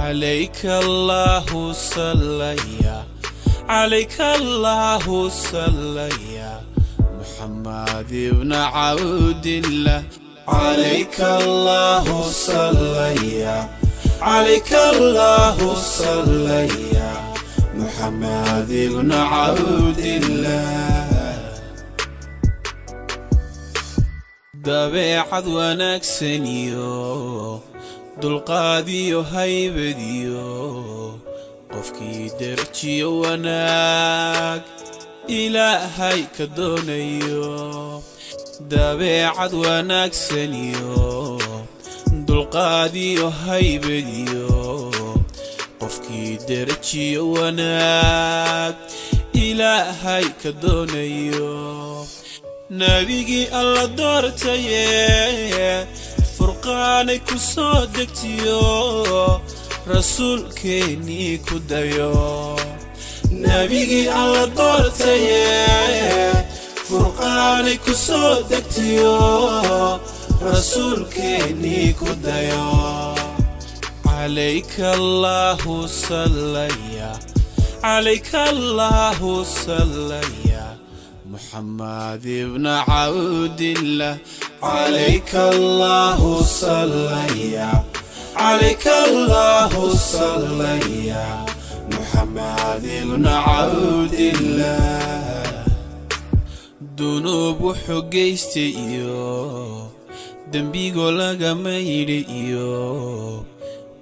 عليك الله صليا، عليك الله صليا، محمد بن عبد الله. عليك الله صليا، عليك الله صليا، محمد بن عبد الله. Dabeecad wanaagsan iyo dulqaadiyo haybadiyo, qofkii derajiyo wanaag Ilaahay ka doonayo. Dabeecad wanaagsan iyo dulqaadiyo haybadiyo, qofkii derajiyo wanaag Ilaahay ka doonayo. Nabigii Alla doortaye, Furqaanay ku soo degtiyo, rasuulkeennii ku dayo. Nabigii Alla doortaye, Furqaanay ku soo degtiyo, rasuulkeennii ku dayo. عليك الله صليا، عليك الله صليا، محمد بن عبد الله. عليك الله صليا، عليك الله صليا، محمد بن عبد الله. Dunuub wuxuu geystay iyo dembigoo lagama yidhi iyo,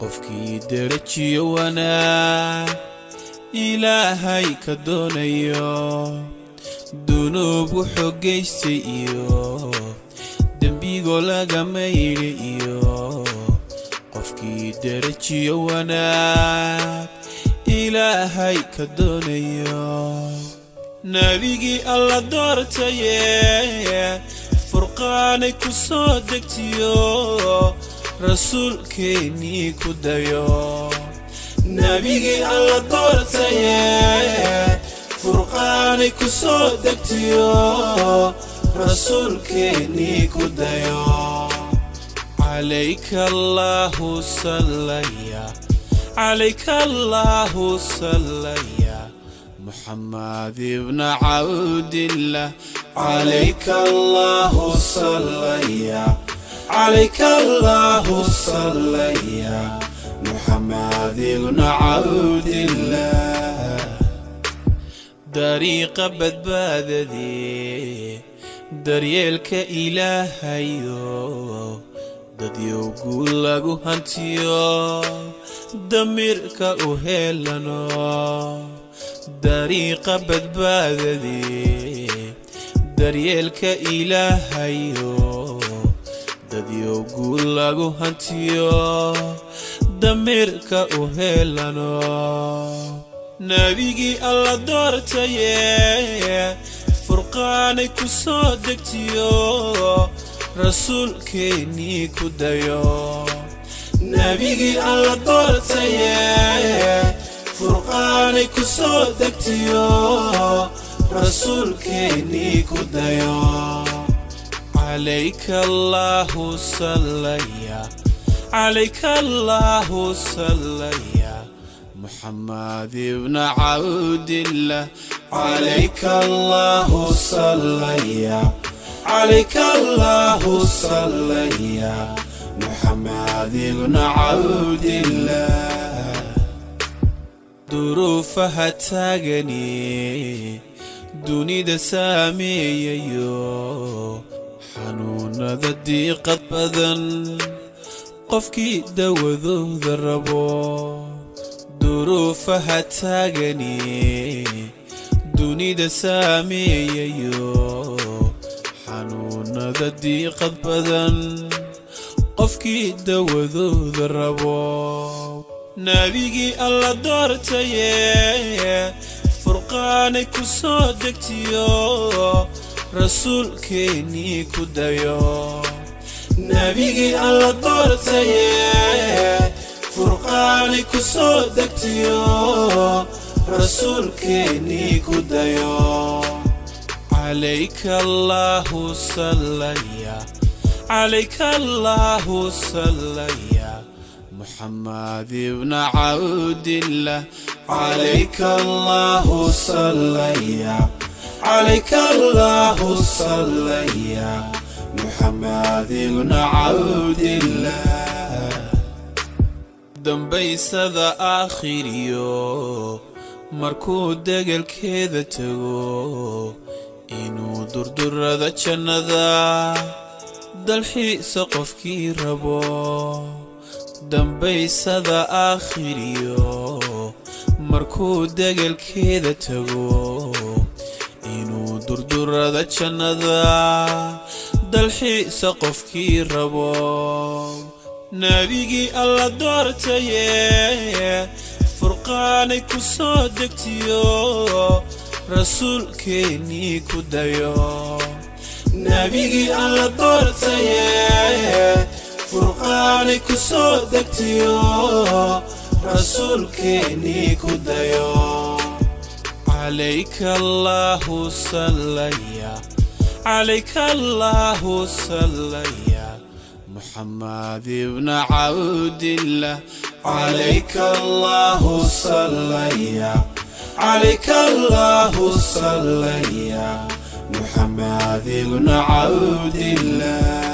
qofkii derajiyo wanaag Ilaahay ka doonayo. Dunuub wuxuu geystay iyo dembigoo lagama yidhi iyo, qofkii derajiyo wanaag Ilaahay ka doonayo. Nabigii Alla doortaye, Furqaanay ku soo degtiyo, rasuulkeennii ku dayo. Nabigii Alla doortaye, Furqaanay ku soo degtiyo, rasuulkeennii ku dayo. عليك الله صليا، عليك الله صليا، محمد بن عبد الله. عليك الله صليا، عليك الله صليا، محمد بن عبد الله. Dariiqa badbaadadee, daryeelka Ilaahayo, dadyow guul lagu hantiyo, damirka u heelano. Dariiqa badbaadadee, daryeelka Ilaahayo, dadyow guul lagu hantiyo, damirka u heelano. Nabigii Alla doortaye, Furqaanay ku soo degtiyo, rasuulkeennii ku dayo. Nabigii Alla doortaye, Furqaanay ku soo degtiyo, rasuulkeennii ku dayo. عليك الله صليا، عليك الله صليا، محمد بن عبد الله. عليك الله صليا، عليك الله صليا، محمد بن عبد الله. Duruufaha taagani dunida saameeyayo, xanuunada diiqad badan, qofkii dawadooda rabo. Duruufaha taagani dunida saameeyayo, xanuunada diiqad badan, qofkii dawadooda rabo. Nabigii Alla doortaye, Furqaanay ku soo degtiyo, rasuulkeennii ku dayo. Nabigii Alla doortaye, Furqaanay ku soo degtiyo, rasuulkeennii ku dayo. عليك الله صليا، عليك الله صليا، محمد بن عبد الله. عليك الله صليا، عليك الله صليا، محمد بن عبد الله. Dambaysada aakhiriyo markuu degelkeeda tago, inuu durdurada jannada dalxiisa qofkii rabo. Dambaysada aakhiriyo markuu degelkeeda tago, inuu durdurada jannada dalxiisa qofkii rabo. Nebigii Alla doortaye, Furqaanay ku soo degtiyo, rasuulkeennii ku dayo. Nebigii Alla doortaye, Furqaanay ku soo degtiyo, rasuulkeennii ku dayo. عليك الله صليا، عليك الله صليا، محمد بن عبد الله. عليك الله صليا، عليك الله صليا، محمد بن عبد الله.